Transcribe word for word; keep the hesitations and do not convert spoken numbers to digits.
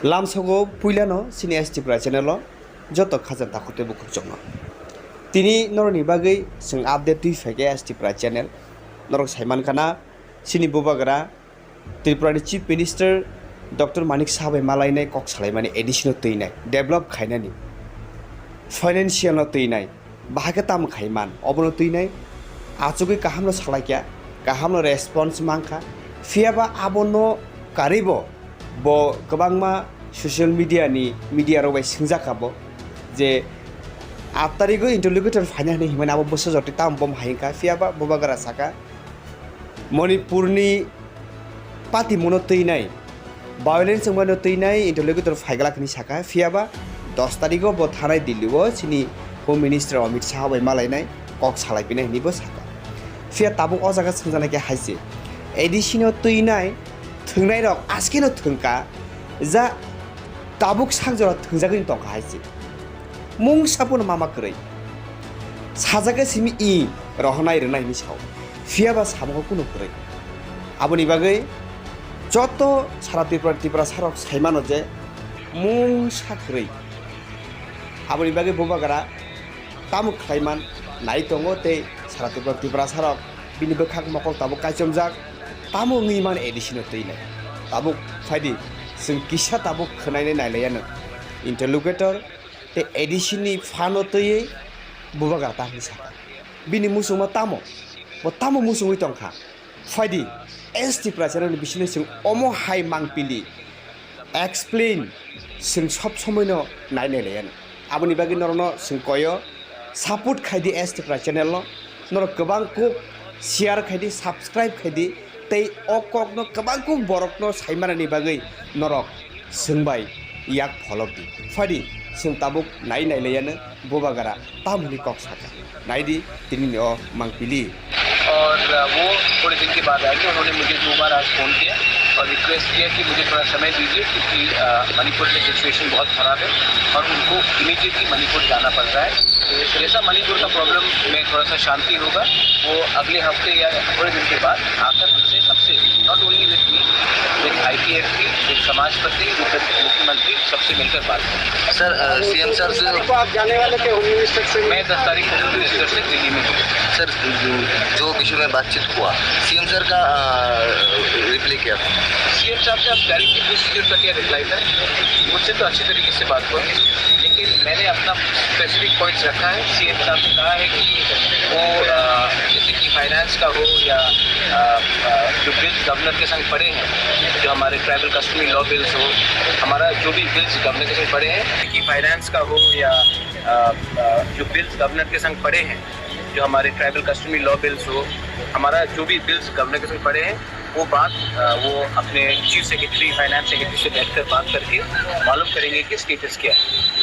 Lamsogo puilano chini S T Pride channel o joto khajak takhuk tei bukhuk chokno. Tini norokni bagwi chwng update twi phaikha S T Pride channel. Norok saimankha na chini bubagra Tripura ni Chief Minister Doctor Manik Saha bai malainai kok salaimani A D C no twinai, develop khainani, financial no twinai, bahai khe tamo khai man, obono twinai achugwi kahamno salaikha, kahamno response mankha. Phiyaba abono karwibo bo kwbangma social media ni media rok bai swngjakha bo je aat tarigo interlocutor phaina hinwi himani abo bwsa jotwi tamo bo hai wngkha. Phiyaba bubagra sakha Manipurni patimono twinai, violence wngmano twinai interlocutor phaiglak hinwi sakha, phiyaba dos tarigo bo thanai Delhi o chini Home Minister Amit Shah bai malainai kok salaipinai hinwi bo sakha. Phiya tabuk o jaga swngjaknai khe hai se, A D C no twinai thwngnairok askeno thwngkha, ja tabuk sak jora thwngjagwi tongkha hai se. Mungsa phano mama kwrwi. Sajagwi simi i rohornai rwnai hinwi sao. Phiyaba samungo kunu kwrwi. Aboni bagwi joto sara Tripura, Tiprasarok saimano je mungsa kwrwi. Aboni bagwi bubagra tamo khlaiman nai tongo tei sara Tripura, Tiprasarok bini bwkhak mokol tabuk kaichomjak. Tamo wngwi man A D C no twinai. Tabuk phaidi, chwng kisa tabuk khwnainai nailaiyano. Interlocutor tei A D C ni phano twiwi bubagra ta hinwi sakha. Bini muchungma tamo? Bo tamo muchungwi tongkha? Phaidi, S T Pride channel ni bisingo chwng omo hai mangpili explain chwng sob somoino nai nailaiyano. Aboni bagwi norokno chwng koyo, support khaidi S T Pride channel no. Norok kwbang kuk share khaidi, subscribe khaidi, tei o kokno kwbang kuk borokno saimanani bagwi norok chwng bai yak pholok di. Phaidi, chwng tabuk nai nailaiyano bubagra tamoni kok sakha. Naidi, tinini o mangpili. और वो थोड़े दिन के बाद आएंगे। उन्होंने मुझे दो बार आज फ़ोन किया और रिक्वेस्ट किया कि मुझे थोड़ा समय दीजिए, क्योंकि अ, मणिपुर में सिचुएशन बहुत ख़राब है और उनको इमीडिएटली मणिपुर जाना पड़ रहा है। जैसा मणिपुर का प्रॉब्लम में थोड़ा सा शांति होगा, वो अगले हफ्ते या थोड़े दिन के बाद आकर मुझसे सबसे, not only with me, with I P F T, with समाजपति, with मुख्यमंत्री, सबसे मिलकर बात करेंगे। सर, अ, C M सर से आपको आप जाने वाले थे होम मिनिस्टर से? मैं दस तारीख को होम मिनिस्टर से दिल्ली में मिलूंगा। सर, जो विषय में बातचीत हुआ, C M सर का, अ, रिप्लाई क्या था? C M साहब से आप डायरेक्टली पूछ लीजिए, उनका क्या रिप्लाई था। मुझसे तो अच्छे तरीके से बात हुआ, लेकिन मैंने अपना स्पेसिफिक पॉइंट्स रखा है। C M साहब ने कहा है कि वो, अ, जैसे कि फाइनेंस का हो या, अ, अ, जो बिल्स गवर्नर के संग पड़े हैं, जो हमारे ट्राइबल कस्टमरी लॉ बिल्स हो, हमारा जो भी बिल्स गवर्नर के संग पड़े हैं, कि फाइनेंस का हो या, अ, अ, जो बिल्स गवर्नर के संग पड़े हैं, जो हमारे ट्राइबल कस्टमरी लॉ बिल्स हो, हमारा जो भी बिल्स गवर्नर के संग पड़े हैं, वो बात, अ, वो अपने चीफ सेक्रेटरी, फाइनेंस सेक्रेटरी से बैठकर बात करके मालूम करेंगे कि स्टेटस क्या है।